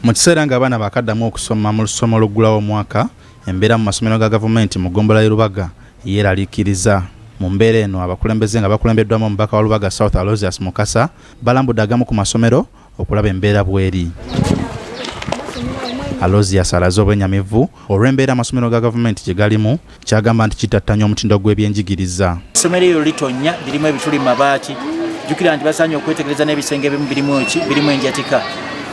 Mu kiseera ng'abaana baakaddamu okusoma mu lusoma oluggulawo omwaka, embeera mu masomero ga gavumenti mu ggombolola y'e Lubaga yeeraliikiriza. Mu mbeera eno, abakulembeze nga bakulembeddwamu omubaka wa Lubaga South Aloysius Mukasa balambudde agamu ku masomero okulaba embeera bw'eri. Aloysius alaze obwenyamivu olw'embeera amasomero ga gavumenti gye galimu ky'agamba nti kitattanya omutindo gw'ebyenjigiriza. Essomero eryo litonnya, lirimu ebituli mu mabaati. Jjukira nti basaanye okwetegereza n'ebisenge ebimu birimu eki, birimu enjatika.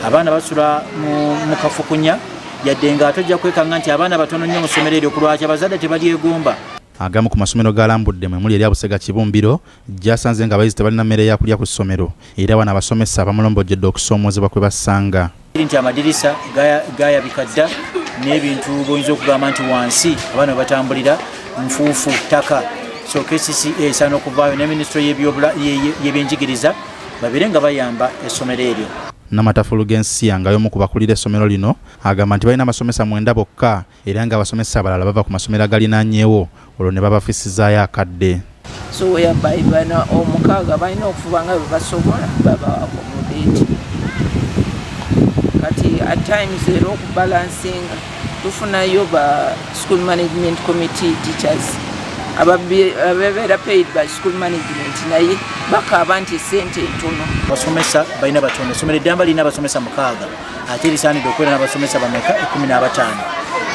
Abaana basula mu kafukunya, yadde ng'ate ojja kwekanga nti abaana batono nnyo mu ssomero eryo ku lwaki abazadde tebalyegomba. Agamu ku masomero g'alambudde mwe muli erya Busega Kibumbiro gy'asanze ng'abayizi tebalina mmere ya kulya ku ssomero era wano abasomesa bamulombojjedde okusoomoozebwa kwe basanga. Nti amadirisa gayabika dda n'ebintu b'oyinza okugamba nti wansi abaana we batambulira nfuufu, ttaka. So KCCA esaana okuvaayo ne minisitule y'ebyenjigiriza babeere nga bayamba essomero eryo. Namata Fulugensia nga y'omu ku bakulira essomero lino agamba nti balina abasomesa 9 bokka era ng'abasomesa abalala bava ku masomero agalinaanyeewo olwo ne babafissizaayo akadde. So whereby bano omukaaga balina okufuba nga bwe basobola baba accommodate. Kati at times era okubalansinga tufunayo ba school management committee teachers ababeera paid by school management naye bakaaba nti ssente ntono. Abasomesa balina batono, essomero eddamba lirina abasomesa 6 ate lisaanidde okubeera n'abasomesa bameka? 15.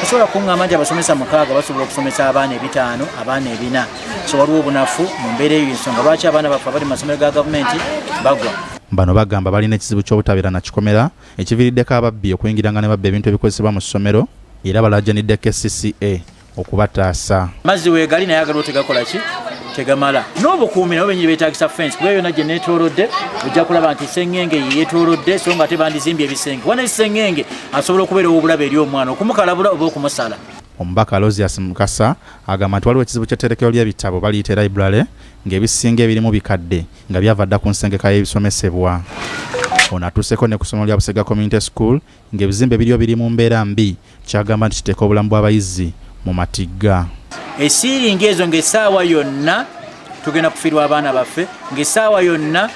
Tosobola kuŋŋamba nti abasomesa 6 basobola okusomesa abaana 5, abaana 4. So waliwo obunafu mu mbeera eyo, ensonga lwaki abaana baffe abali mu masomero ga gavumenti bagwa. Bano bagamba balina ekizibu ky'obutabeera na kikomera ekiviiriddeko ababbi okuyingiranga ne babba ebintu ebikozesebwa mu ssomero era balaajanidde KCCA okubataasa. Amazzi weegali naye agaliwo tegakola ki? Tegamala. N'obukuumi nabo bennyini beetaagisa fence kuba yonna gye neetoolodde ojja kulaba nti sseŋŋenge ye yeetoolodde so nga ate bandizimbye ebisenge kuba ne sseŋŋenge asobola okubeera ow'obulabe eri omwana okumukalabula oba okumusala. Omubaka Aloysius Mukasa agamba nti waliwo ekizibu ky'etterekero ly'ebitabo baliyita library ng'ebisinga ebirimu bikadde nga byava dda ku nsengeka y'ebisomesebwa. Ono atuuseeko ne ku ssomero lya Busega Community School ng'ebizimbe biriyo biri mu mbeera mbi ky'agamba nti kiteeka obulamu bw'abayizi mu matigga. Esiiringi ezo ng'essaawa yonna tugenda kufiirwa abaana baffe, ng'essaawa yonna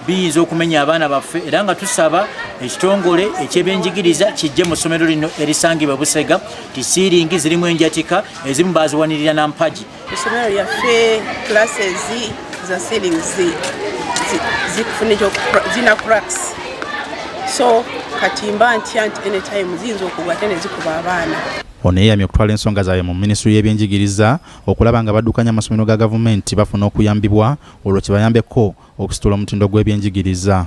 biyinza okumenya abaana baffe, era nga tusaba ekitongole eky'ebyenjigiriza kijje mu ssomero lino erisangibwa Busega nti siiringi zirimu enjatika, ezimu baaziwanirira na mpagi. Essomero lyaffe classes za ceilings zina cracks, so kati mba ntya nti anytime ziyinza okugwa ate ne zikuba abaana. Ono yeeyamye okutwala ensonga zaabwe mu minisitule y'ebyenjigiriza okulaba nga baddukanya amasomero ga gavumenti bafuna okuyambibwa olwo kibayambeko okusitula omutindo gw'ebyenjigiriza.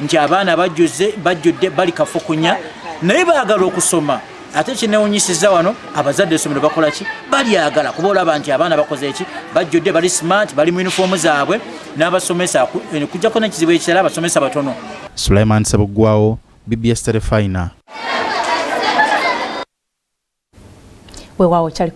Nti abaana bajjudde bali kafukunya naye baagala okusoma, ate kinewunyisiza wano abazadde essomero bakola ki? Balyagala, kuba olaba nti abaana bakoze ki? Bajjudde, bali smart, bali mu yunifoomu zaabwe n'abasomesa, kujjako n'ekizibu ekirala abasomesa batono. Sulaiman Ssebuggwawo, BBS Terefayina. Weewaawo kyali.